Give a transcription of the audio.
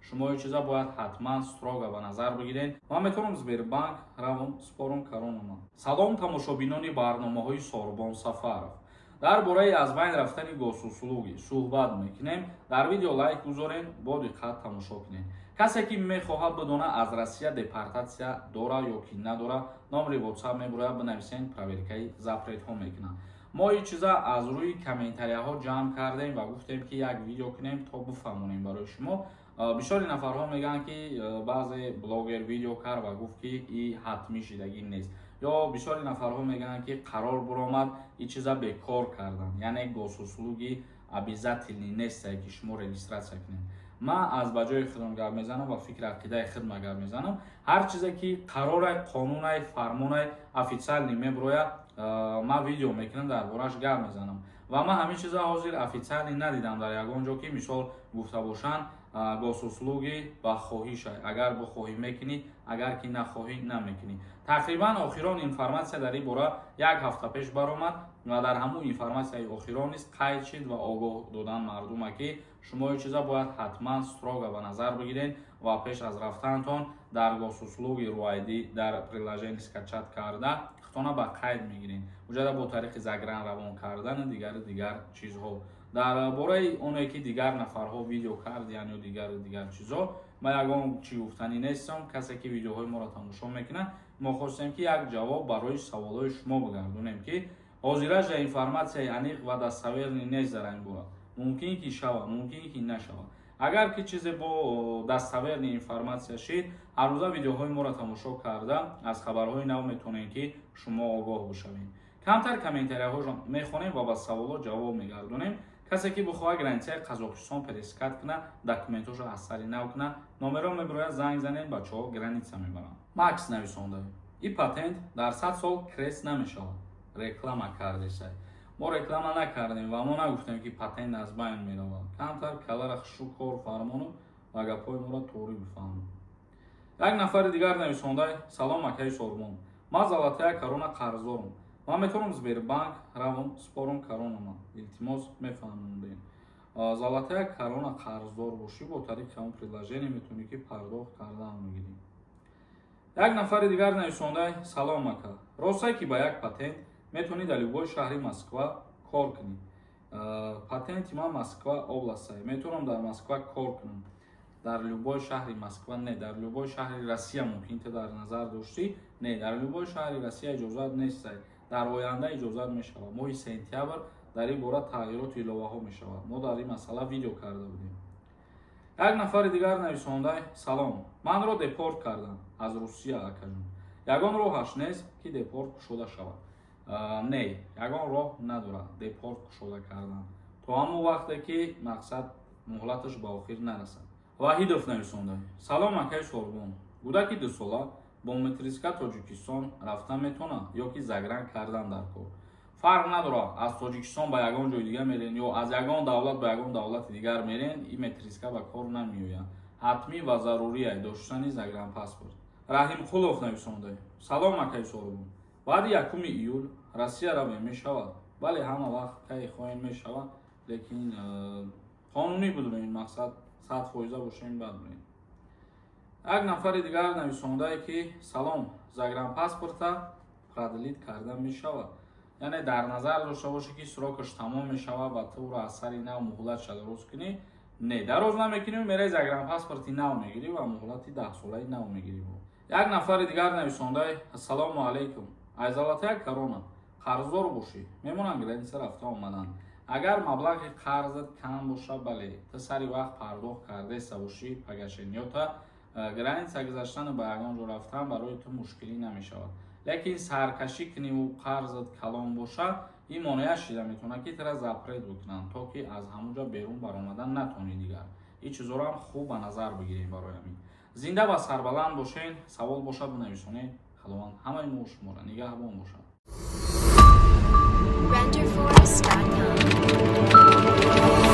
Шумо ин чиза бояд ҳатман строго ба назар бигиред. Ман метавонам Сбербанк равом, спорум каронама. Салом, тамошобинони барномаҳои Сорбон Сафаров. Дар бораи аз байн рафтани госуслуги суҳбат мекунем. Дар видео лайк гузорем, бо диққат тамошо кунем. Касе ки мехоҳад бидона, аз Россия депортатсия дора ё ки надора, номери WhatsApp мебурояд, бинависен, проверкаи запретҳо мекунанд. Мо ин чиза аз рӯи комментарияҳо ҷамъ кардем ва гуфтем, ки як видео кунем, то бифаҳмонем барои шумо. Бисёри нафарҳо мегӯянд, ки баъзе блогер видео кард ва гуфт, ки и ҳатмӣ шидагӣ нест, ё бисёри нафарҳо мегӯянд, ки қарор буромад, ин чиза бекор кардан, яъне госуслуги обязательный нестае, ки шумо регистрация кунед. Ман аз ба ҷои худам гап мезанам ва фикри ақидаи худма гап мезанам. Ҳар чизе ки қарорай, қонунай, фармонай официальный мебурояд, ман видео мекунам, дар бораш гап мезанам. Ва ман ҳамин чиза ҳозир официальный надидам дар ягон ҷо, ки мисол гуфта бошанд, госуслуги ба хоҳишай, агар бихоҳӣ, мекунӣ, агар ки нахоҳӣ, намекунӣ. Тақрибан охирон информатсия дар ин бора як ҳафта пеш баромад ва дар ҳамун информатсияи охирон низ қайд шид ва огоҳ додан мардума, ки шумо ин чиза бояд ҳатман строго ба назар бигиред ва пеш аз рафтанатон дар госуслуги РУ ID дар приложение скачать карда, худтона ба қайд мегиред, уҷада бо тариқи загран равон кардану дигару дигар чизҳо. Дар бораи оне ки дигар нафарҳо видео кардиян ё дигару дигар чизҳо, ман ягон чӣ гуфтанӣ нестам. Касе ки видеоҳои моро тамошо мекунад, мо хостем, ки як ҷавоб барои саволҳои шумо бигардонем, ки ҳозиража информатсияи аниқ ва достоверный нест дар ин бора. Мумкин ки шавад, мумкин ки нашавад. Агар ки чизе бо достоверный информатсия шид, ҳаррӯза видеоҳои моро тамошо карда, аз хабарҳои нав метавонем, ки шумо огоҳ бошавед. Камтар комментарияҳоро мехонем ва ба саволҳо ҷавоб мегардонем. Касе ки бихоҳад границаи Қазоқистон пересекать кунад, документҳошо аз сари нав кунад, номеро мебирояд, занг занед, бачаҳо граница мебаранд. Макс нависонда: «И патент дар 100 сол крест намешавад, реклама кардесай». Мо реклама накардем ва мо нагуфтем, ки патент аз байн меравад. Камтар калара хушу кор фармону ва гапҳои моро тоғрӣ бифаҳмед. Як нафари дигар нависондай: «Салом, акаи Сорбон, ман золотая корона қарздорам, ман метавонам Сбербанк равом, спорум коронама? Илтимос, мефаҳмондем». Золотая корона қарздор бошӣ, бо тариқи ҳамон приложение метавонӣ, ки пардохт кардан мегирӣ. Як нафари дигар нависондай: «Салом, ака, ростае, ки ба як патент метавонӣ дар любой шаҳри Москва кор кунӣ? Патенти ман Москва областае, метавонам дар Москва кор кунам?» Дар любой шаҳри Москва не, дар любой шаҳри Россия мумкин ту дар назар доштӣ. Не, дар любой шаҳри Россия иҷозат нестай. Дар оянда иҷозат мешавад, моҳи сентябр дар ин бора тағйироту иловаҳо мешавад. Мо дар ин масъала видео карда будем. Як нафари дигар нависондай: «Салом, манро депорт карданд аз Русия, акаҷон, ягон роҳаш нест, ки депорт кушода шавад?» Не, ягон роҳ надорад депорт кушода кардан то ҳамон вақте ки мақсад муҳлаташ ба охир нарасад. Ваҳидов нависонда: «Салом, акаи Сорбон, кӯдаки 2-сола бо метриска Тоҷикистон рафта метавонад ё ки загран кардан дар кор?» Фарқ надорад, аз Тоҷикистон ба ягон ҷои дигар мерен ё аз ягон давлат ба ягон давлати дигар мерен, ин метриска ба кор намеояд. Ҳатмӣ ва зарурия доштани загранпаспорт. Раҳимқулов нависонда: «Салом, акаи Сорбон, баъди 1 июл Россия равем, мешавад?» Бале, ҳама вақт кай хоҳем, мешавад, лекин қонунӣ бидурем, мақсад 100 фоиза бошем, баъд бирем. Як нафари дигар нависондае, ки «Салом, загранпаспорта продлить карда мешавад?» Яъне дар назар дошта бошӣ, ки срокаш тамом мешавад ва ту ӯро аз сари нав муҳлатша дароз кунӣ. Не, дароз намекунӣ, мераи загранпаспорти нав мегирӣ ва муҳлати 10-солаи нав мегирӣ. Як нафари дигар нависондай: «Ассалому алайкум, ай золотая корона қарздор бошӣ, мемонанд граница рафта омадан?» Агар маблағи қарзат кам боша, бале, ту сари вақт пардохт кардаеста бошӣ погашениёта, граница гузаштану ба ягон ҷо рафтан барои ту мушкилӣ намешавад. Лекин саркашӣ куниву қарзат калон боша, ин монеа шида метавонад, ки тура запрет бикунанд, то ки аз ҳамон ҷо берун баромадан натавонӣ. Дигар ин чизҳоро ҳам хуб ба назар бигирем. Барои ҳамин зинда ва сарбаланд бошен. Савол бошад, бинависонед. Худованд ҳамаи мо шуморо нигаҳбон бошад. Renderforest.com.